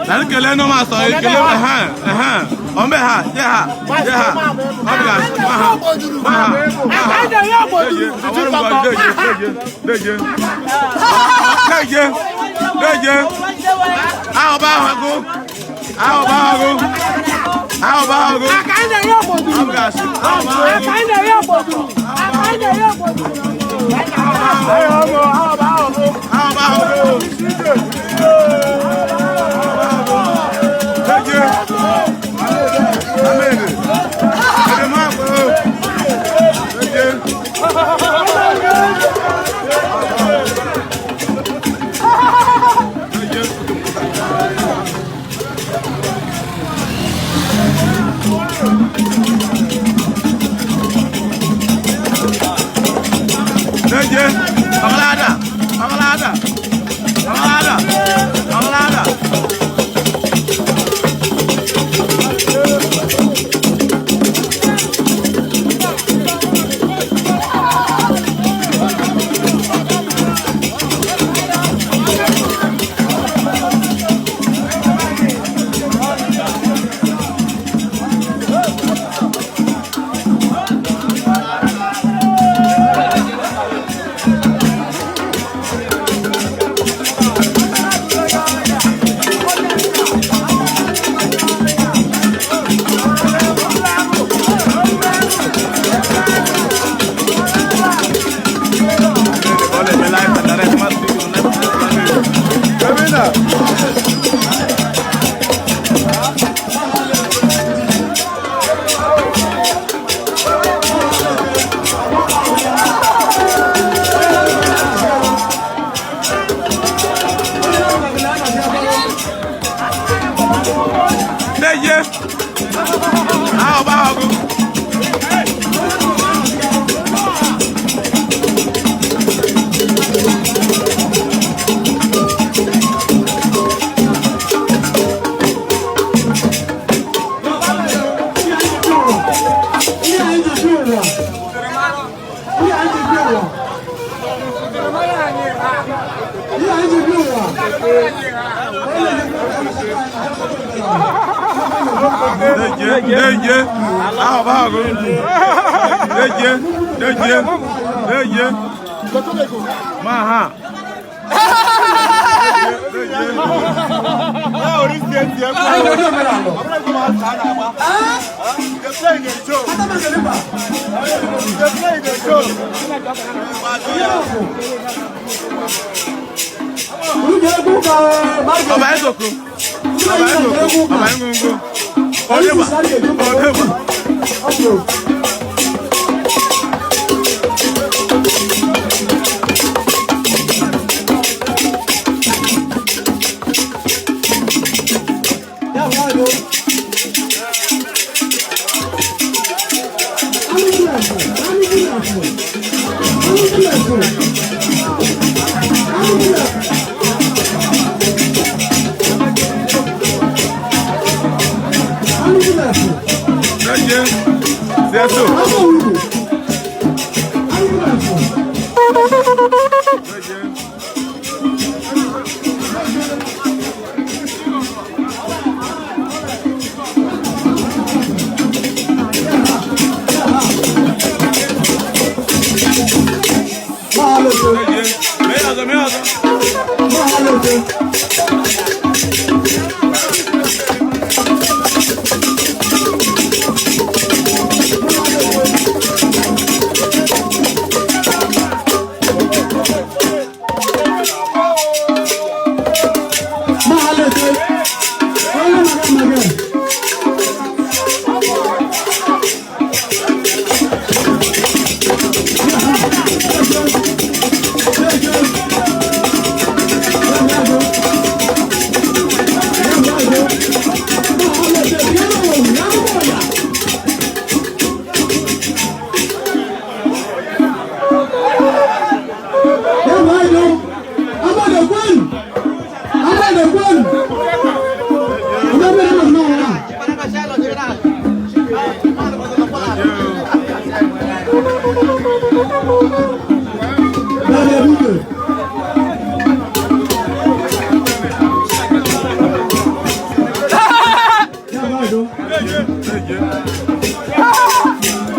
Na nkele no ma sọ ekele ha ha. Ọmbe ha, je ha, je ha. Ọbịa, ma ha. Ma ha. Deje. Deje. Deje. Ahụ ba ahụ. Ahụ ba ahụ. Ahụ ba ahụ. Ọbịa, ahụ ba ahụ. Ahụ ba ahụ. Deje. Amen. Deje ma ko. Deje. Deje. Ọmọláda. Ọmọláda. Ọmọláda. Ọmọláda. Deje. Ahụ ba ahụ. Deje. Deje. Ahụ ba ahụ. Deje. Deje. Deje. Ma ha. Deje. Ọba Ezoko. Ọba Ezoko. Ọba Engungu. Odeba. Odeba. Deje. Zeto. Deje. Deje. Meyaza, meyaza.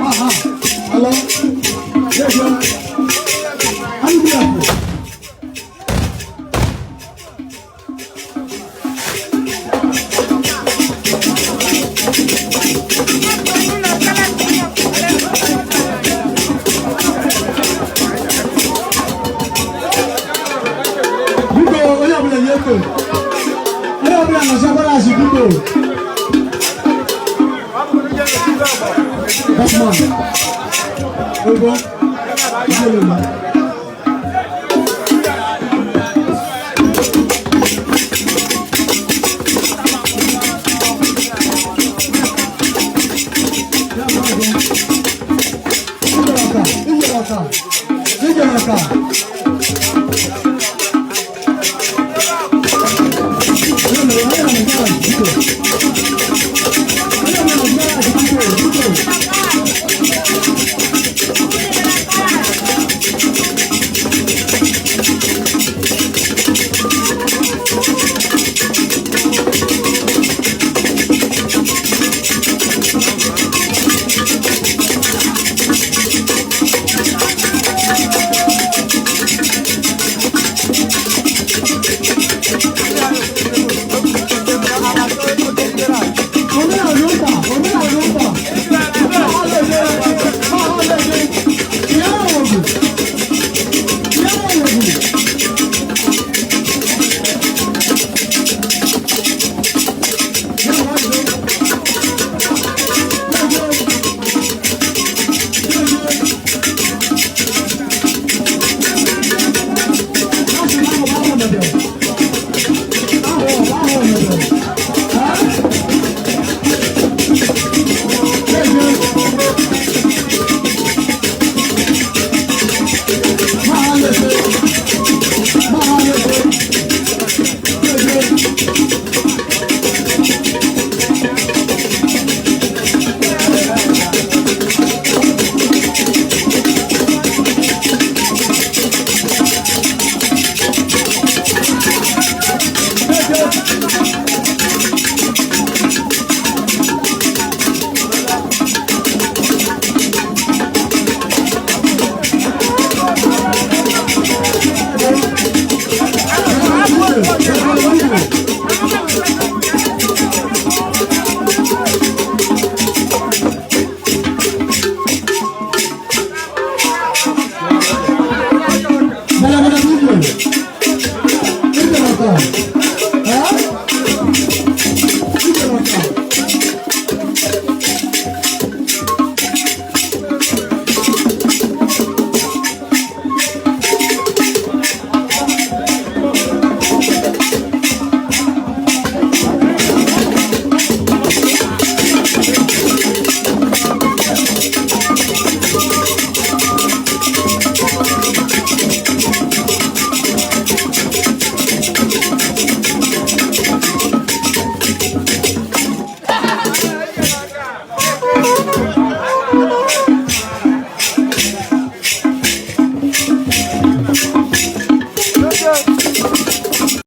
Aha, alo, ego, anyị bi akụ. Biko, onye ọbụla nye eto. Onye ọbụla nọchakwara azụ, biko. Batman. Ogo. Ijelema. Ijelaka, Ijelaka, Ijelaka.